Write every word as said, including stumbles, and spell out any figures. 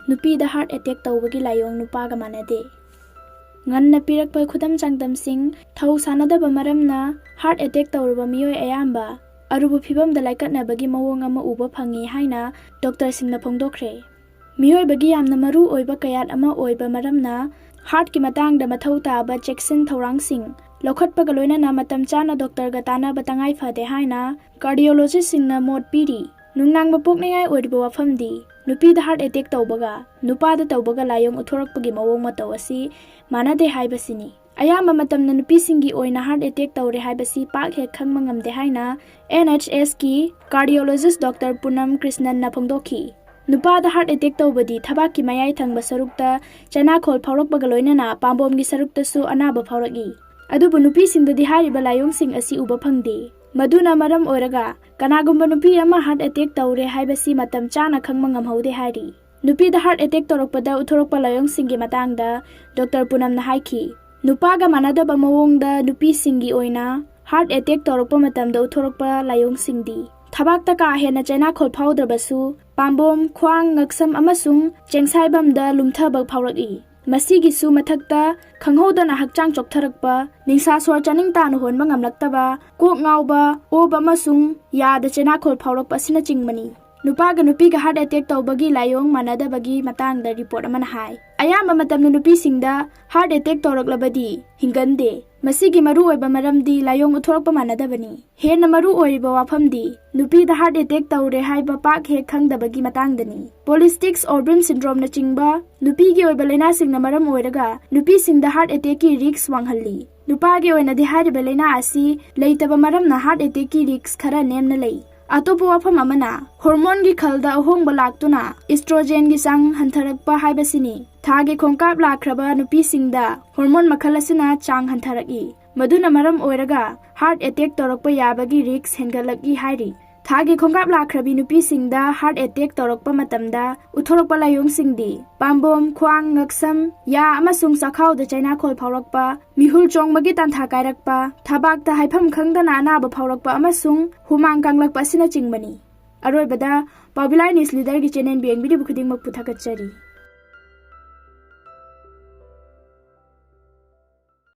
ꯅꯨꯄꯤꯗ heart attack ꯇꯧꯕꯒꯤ ꯂꯥꯏꯑꯣꯡ ꯅꯨꯄꯥꯒ ꯃꯥꯟꯅꯗꯦ꯫ ꯉꯟꯅ ꯄꯤꯔꯛꯄ ꯈꯨꯗꯝ ꯆꯥꯡꯗꯝꯁꯤꯡ: ꯊꯧ ꯁꯥꯟꯅꯗꯕ ꯃꯔꯝꯅ heart attack ꯇꯧꯔꯕ ꯃꯤꯑꯣꯏ ꯑꯌꯥꯝꯕ ꯑꯔꯨꯕ ꯐꯤꯚꯝꯗ ꯂꯥꯏꯀꯠꯅꯕꯒꯤ ꯃꯑꯣꯡ ꯑꯃ ꯎꯕ ꯐꯪꯉꯤ ꯍꯥꯏꯅ ꯗꯣꯛꯇꯔꯁꯤꯡꯅ ꯐꯣꯡꯗꯣꯛꯈ꯭ꯔꯦ꯫ ꯃꯤꯑꯣꯏꯕꯒꯤ ꯌꯥꯝꯅ ꯃꯔꯨ ꯑꯣꯏꯕ ꯀꯌꯥꯠ ꯑꯃ ꯑꯣꯏꯕ ꯃꯔꯝꯅ heartꯀꯤ ꯃꯇꯥꯡꯗ ꯃꯊꯧ ꯇꯥꯕ ꯆꯦꯛꯁꯤꯟ ꯊꯧꯔꯥꯡꯁꯤꯡ ꯂꯧꯈꯠꯄꯒ ꯂꯣꯏꯅꯅ ꯃꯇꯝ ꯆꯥꯅ ꯗꯣꯛꯇꯔꯒ ꯇꯥꯟꯅꯕ ꯇꯉꯥꯏ ꯐꯗꯦ ꯍꯥꯏꯅ cardiologistꯁꯤꯡꯅ ꯃꯣꯠ ꯄꯤꯔꯤ꯫ ꯅꯨꯡꯅꯥꯡꯕ ꯄꯣꯛꯅꯤꯡꯉꯥꯏ ꯑꯣꯏꯔꯤꯕ ꯋꯥꯐꯝꯗꯤ ꯅꯨꯄꯤꯗ heart attack ꯇꯧꯕꯒ ꯅꯨꯄꯥꯗ ꯇꯧꯕꯒ ꯂꯥꯏꯑꯣꯡ ꯎꯠꯊꯣꯔꯛꯄꯒꯤ ꯃꯑꯣꯡ ꯃꯇꯧ ꯑꯁꯤ ꯃꯥꯟꯅꯗꯦ ꯍꯥꯏꯕꯁꯤꯅꯤ꯫ ꯑꯌꯥꯝꯕ ꯃꯇꯝꯗ ꯅꯨꯄꯤꯁꯤꯡꯒꯤ ꯑꯣꯏꯅ heart attack ꯇꯧꯔꯦ ꯍꯥꯏꯕꯁꯤ ꯄꯥꯛ ꯍꯦꯛ ꯈꯪꯕ ꯉꯝꯗꯦ ꯍꯥꯏꯅ NHSꯀꯤ cardiologist Doctor ꯄꯨꯅꯝ ꯀ꯭ꯔꯤꯁꯅꯟꯅ ꯐꯣꯡꯗꯣꯛꯈꯤ꯫ ꯅꯨꯄꯥꯗ heart attack ꯇꯧꯕꯗꯤ ꯊꯕꯥꯛꯀꯤ ꯃꯌꯥꯏ ꯊꯪꯕ ꯁꯔꯨꯛꯇ ꯆꯩꯅꯥꯈꯣꯜ ꯐꯥꯎꯔꯛꯄꯒ ꯂꯣꯏꯅꯅ ꯄꯥꯝꯕꯣꯝꯒꯤ ꯁꯔꯨꯛꯇꯁꯨ ꯑꯅꯥꯕ ꯐꯥꯎꯔꯛꯏ꯫ ꯑꯗꯨꯕꯨ ꯅꯨꯄꯤꯁꯤꯡꯗꯗꯤ ꯍꯥꯏꯔꯤꯕ ꯂꯥꯏꯑꯣꯡꯁꯤꯡ ꯑꯁꯤ ꯎꯕ ꯐꯪꯗꯦ꯫ ꯃꯗꯨꯅ ꯃꯔꯝ ꯑꯣꯏꯔꯒ ꯀꯅꯥꯒꯨꯝꯕ ꯅꯨꯄꯤ ꯑꯃ heart attack ꯇꯧꯔꯦ ꯍꯥꯏꯕꯁꯤ ꯃꯇꯝ ꯆꯥꯅ ꯈꯪꯕ ꯉꯝꯍꯧꯗꯦ ꯍꯥꯏꯔꯤ꯫ ꯅꯨꯄꯤꯗ heart attack ꯇꯧꯔꯛꯄꯗ ꯎꯠꯊꯣꯔꯛꯄ ꯂꯥꯏꯑꯣꯡꯁꯤꯡꯒꯤ ꯃꯇꯥꯡꯗ ꯗꯣꯛꯇꯔ ꯄꯨꯅꯝꯅ ꯍꯥꯏꯈꯤ, ꯅꯨꯄꯥꯒ ꯃꯥꯟꯅꯗꯕ ꯃꯑꯣꯡꯗ ꯅꯨꯄꯤꯁꯤꯡꯒꯤ ꯑꯣꯏꯅ heart attack ꯇꯧꯔꯛꯄ ꯃꯇꯝꯗ ꯎꯠꯊꯣꯔꯛꯄ ꯂꯥꯏꯑꯣꯡꯁꯤꯡꯗꯤ ꯊꯕꯥꯛꯇ ꯀꯥ ꯍꯦꯟꯅ ꯆꯩꯅꯥꯈꯣꯜ ꯐꯥꯎꯗ꯭ꯔꯕꯁꯨ ꯄꯥꯝꯕꯣꯝ, ꯈ꯭ꯋꯥꯡ, ꯉꯛꯁꯝ ꯑꯃꯁꯨꯡ ꯆꯦꯡꯁꯥꯏꯕꯝꯗ ꯂꯨꯝꯊꯕ ꯐꯥꯎꯔꯛꯏ꯫ ꯃꯁꯤꯒꯤꯁꯨ ꯃꯊꯛꯇ ꯈꯪꯍꯧꯗꯅ ꯍꯛꯆꯥꯡ ꯆꯣꯛꯊꯔꯛꯄ, ꯅꯤꯡꯁꯥ ꯁꯣꯔ ꯆꯥꯅꯤꯡ ꯇꯥꯅ ꯍꯣꯟꯕ ꯉꯝꯂꯛꯇꯕ, ꯀꯣꯛ ꯉꯥꯎꯕ, ꯑꯣꯕ ꯑꯃꯁꯨꯡ ꯌꯥꯗ ꯆꯩꯅꯥꯈꯣꯜ ꯐꯥꯎꯔꯛꯄ ꯑꯁꯤꯅꯆꯤꯡꯕꯅꯤ꯫ ꯅꯨꯄꯥꯒ ꯅꯨꯄꯤꯒ heart attack ꯇꯧꯕꯒꯤ ꯂꯥꯏꯑꯣꯡ ꯃꯥꯟꯅꯗꯕꯒꯤ ꯃꯇꯥꯡꯗ report ꯑꯃꯅ ꯍꯥꯏ, ꯑꯌꯥꯝꯕ ꯃꯇꯝꯗ ꯅꯨꯄꯤꯁꯤꯡꯗ heart attack ꯇꯧꯔꯛꯂꯕꯗꯤ ꯍꯤꯡꯒꯟꯗꯦ꯫ ꯃꯁꯤꯒꯤ ꯃꯔꯨꯑꯣꯏꯕ ꯃꯔꯝꯗꯤ ꯂꯥꯏꯑꯣꯡ ꯎꯠꯊꯣꯔꯛꯄ ꯃꯥꯟꯅꯗꯕꯅꯤ꯫ ꯍꯦꯟꯅ ꯃꯔꯨ ꯑꯣꯏꯔꯤꯕ ꯋꯥꯐꯝꯗꯤ ꯅꯨꯄꯤꯗ heart attack ꯇꯧꯔꯦ ꯍꯥꯏꯕ ꯄꯥꯛ ꯍꯦꯛ ꯈꯪꯗꯕꯒꯤ ꯃꯇꯥꯡꯗꯅꯤ꯫ Polycystic ovarian syndromeꯅꯆꯤꯡꯕ ꯅꯨꯄꯤꯒꯤ ꯑꯣꯏꯕ ꯂꯥꯏꯅꯥꯁꯤꯡꯅ ꯃꯔꯝ ꯑꯣꯏꯔꯒ ꯅꯨꯄꯤꯁꯤꯡꯗ heart attackꯀꯤ risk ꯋꯥꯡꯍꯜꯂꯤ꯫ ꯅꯨꯄꯥꯒꯤ ꯑꯣꯏꯅꯗꯤ ꯍꯥꯏꯔꯤꯕ ꯂꯥꯏꯅꯥ ꯑꯁꯤ ꯂꯩꯇꯕ ꯃꯔꯝꯅ heart attackꯀꯤ risk ꯈꯔ ꯅꯦꯝꯅ ꯂꯩ꯫ ꯑꯇꯣꯞꯄ ꯋꯥꯐꯝ ꯑꯃꯅ, hormoneꯒꯤ ꯈꯜꯗ ꯑꯍꯣꯡꯕ ꯂꯥꯛꯇꯨꯅ estrogenꯒꯤ ꯆꯥꯡ ꯍꯟꯊꯔꯛꯄ ꯍꯥꯏꯕꯁꯤꯅꯤ꯫ ꯊꯥꯒꯤ ꯈꯣꯡꯀꯥꯞ ꯂꯥꯛꯈ꯭ꯔꯕ ꯅꯨꯄꯤꯁꯤꯡꯗ hormone ꯃꯈꯜ ꯑꯁꯤꯅ ꯆꯥꯡ ꯍꯟꯊꯔꯛꯏ꯫ ꯃꯗꯨꯅ ꯃꯔꯝ ꯑꯣꯏꯔꯒ heart attack ꯇꯧꯔꯛꯄ ꯌꯥꯕꯒꯤ risk ꯍꯦꯟꯒꯠꯂꯛꯏ ꯍꯥꯏꯔꯤ꯫ ꯊꯥꯒꯤ ꯈꯣꯡꯀꯥꯞ ꯂꯥꯛꯈ꯭ꯔꯕꯤ ꯅꯨꯄꯤꯁꯤꯡꯗ heart attack ꯇꯧꯔꯛꯄ ꯃꯇꯝꯗ ꯎꯠꯊꯣꯔꯛꯄ ꯂꯥꯏꯑꯣꯡꯁꯤꯡꯗꯤ ꯄꯥꯝꯕꯣꯝ, ꯈ꯭ꯋꯥꯡ, ꯉꯛꯁꯝ, ꯌꯥ ꯑꯃꯁꯨꯡ ꯆꯥꯈꯥꯎꯗ ꯆꯩꯅꯥꯈꯣꯜ ꯐꯥꯎꯔꯛꯄ, ꯃꯤꯍꯨꯜ ꯆꯣꯡꯕꯒꯤ ꯇꯥꯟꯊꯥ ꯀꯥꯏꯔꯛꯄ, ꯊꯕꯥꯛꯇ ꯍꯥꯏꯐꯝ ꯈꯪꯗꯅ ꯑꯅꯥꯕ ꯐꯥꯎꯔꯛꯄ ꯑꯃꯁꯨꯡ ꯍꯨꯃꯥꯡ ꯀꯥꯡꯂꯛꯄ ꯑꯁꯤꯅꯆꯤꯡꯕꯅꯤ꯫ ꯑꯔꯣꯏꯕꯗ ꯄꯥꯎꯕꯤꯂꯥꯏ ꯅ꯭ꯌꯨꯁ ꯂꯤꯗꯔꯒꯤ ꯆꯦꯅꯦꯜꯕꯨ ꯌꯦꯡꯕꯤꯔꯤꯕ ꯈꯨꯗꯤꯡꯃꯛꯄꯨ ꯊꯥꯒꯠꯆꯔꯤ꯫